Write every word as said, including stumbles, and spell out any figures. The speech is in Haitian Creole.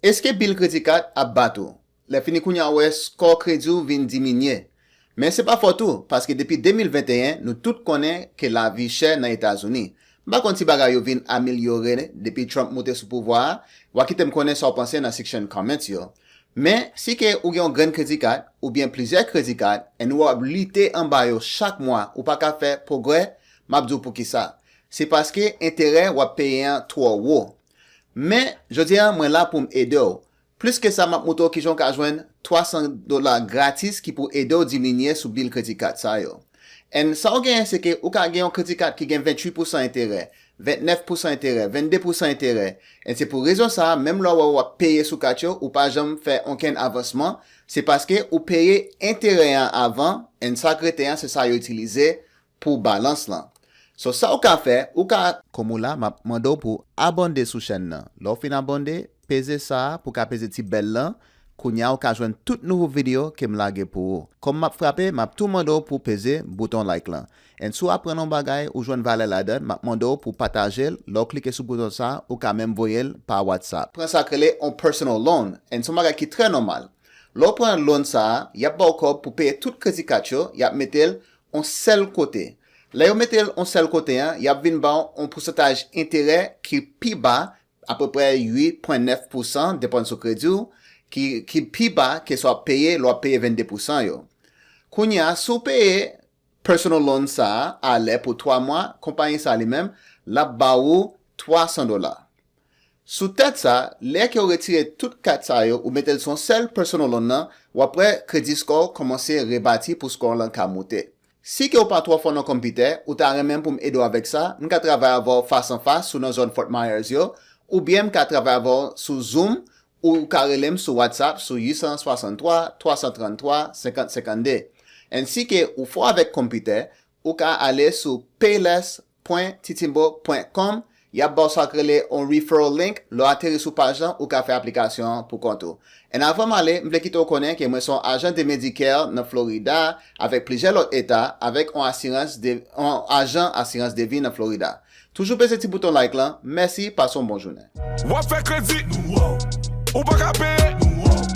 Èske bil kredi kat ap bat ou? Lè fini kounye a ou wè skò kredi w vin diminye. Men se pa fòt ou, paske depi de mil venteyen, nou tout konnen ke lavi chè nan Etazini. M pa konn si bagay yo vin amelyore depi Trump moute sou pouvwa a, w a kite m konnen sa w panse nan section comments yo. Men, si ke ou gen yon grenn kredi kat, oubyen plizyè kredi kat, and ou ap lite anba yo chak mwa, ou pa ka fè pwogrè, m ap di w poukisa. Se paske enterè w ap peye an twò wo. Men, jodi a, mwen la pou m ede w. Plis ke sa, m ap moutre w kijan w ka jwenn twa san dola gratis ki pou ede w diminye sou bil kredi kat sa yo. And sa w genyen, se ke ou ka gen yon kredi kat ki gen venntuit pousan enterè, vennèf pousan enterè, vennde pousan enterè. And se pou rezon sa a, menm lè w wè w ap peye sou kat yo, ou pa janm fè onkenn avansman, se paske ou peye enterè an avan, and sa k rete an, se sa yo itilize pou balans lan. So, sa w ka fè, ou ka. Kòm ou la, m ap mande w pou abòne sou chèn nan. Lè w fin abòne, peze sa a pou w ka peze ti bèl lan. Kounye a, ou ka jwenn tout nouvo videyo ke m lage pou ou. Kòm m ap frape, m ap tou mande w pou w peze bouton like lan. And si w aprann yon bagay, ou jwenn valè ladan l, m ap mande w pou w pataje l. Lè w klike sou bouton sa a, ou ka menm voye l pa WhatsApp. Pran sa k rele yon personal loan. And se yon bagay ki trè nòmal. Lè w pran loan sa a, y ap ba w kòb pou peye tout kredi kat yo, y ap mete l yon sèl kote. Lè yo mete l yon sèl kote an, y ap vin ba w yon pousantaj enterè ki pi ba, apeprè uit pwen nèf pousan, depann sou kredi w, ki, ki pi ba ke sa w ap peye lè w ap peye vennde pousan yo. Kounye a, si w peye personal loan sa a alè pou twa mwa, konpayi sa a li menm, l ap ba ou twa san dola. Sou tèt sa, lè ke w retire tout kat sa yo, ou mete l sou yon sèl personal loan nan, w ap wè kredi score w kòmanse rebati pou score w lan ka moute. Si ke w pa twò fò nan konpitè, ou ta renmen pou m ede w avèk sa, m ka travay avè w fas an fas si w nan zòn Fort Myers yo, oubyen m ka travay avè w sou Zoom, ou ka rele m sou WhatsApp sou uit san swasanntwa, twa san tranntwa, senkant senkannde. And si ke ou fò avèk konpitè, ou ka ale sou payless pwen titimbo pwen kòm, y ap ba w sa k rele yon referral link, lè w ateri sou paj lan, ou ka fè aplikasyon an pou kont ou. And avan m ale, m vle kite w konnen ke mwen se yon ajan de Medicare nan Florida, avèk plizyè lòt eta, avèk yon asirans de, yon ajan asirans de vi nan Florida. Toujou peze ti bouton like lan, mèsi, pase yon bon jounen. W ap fè kredi, ou pa ka peye.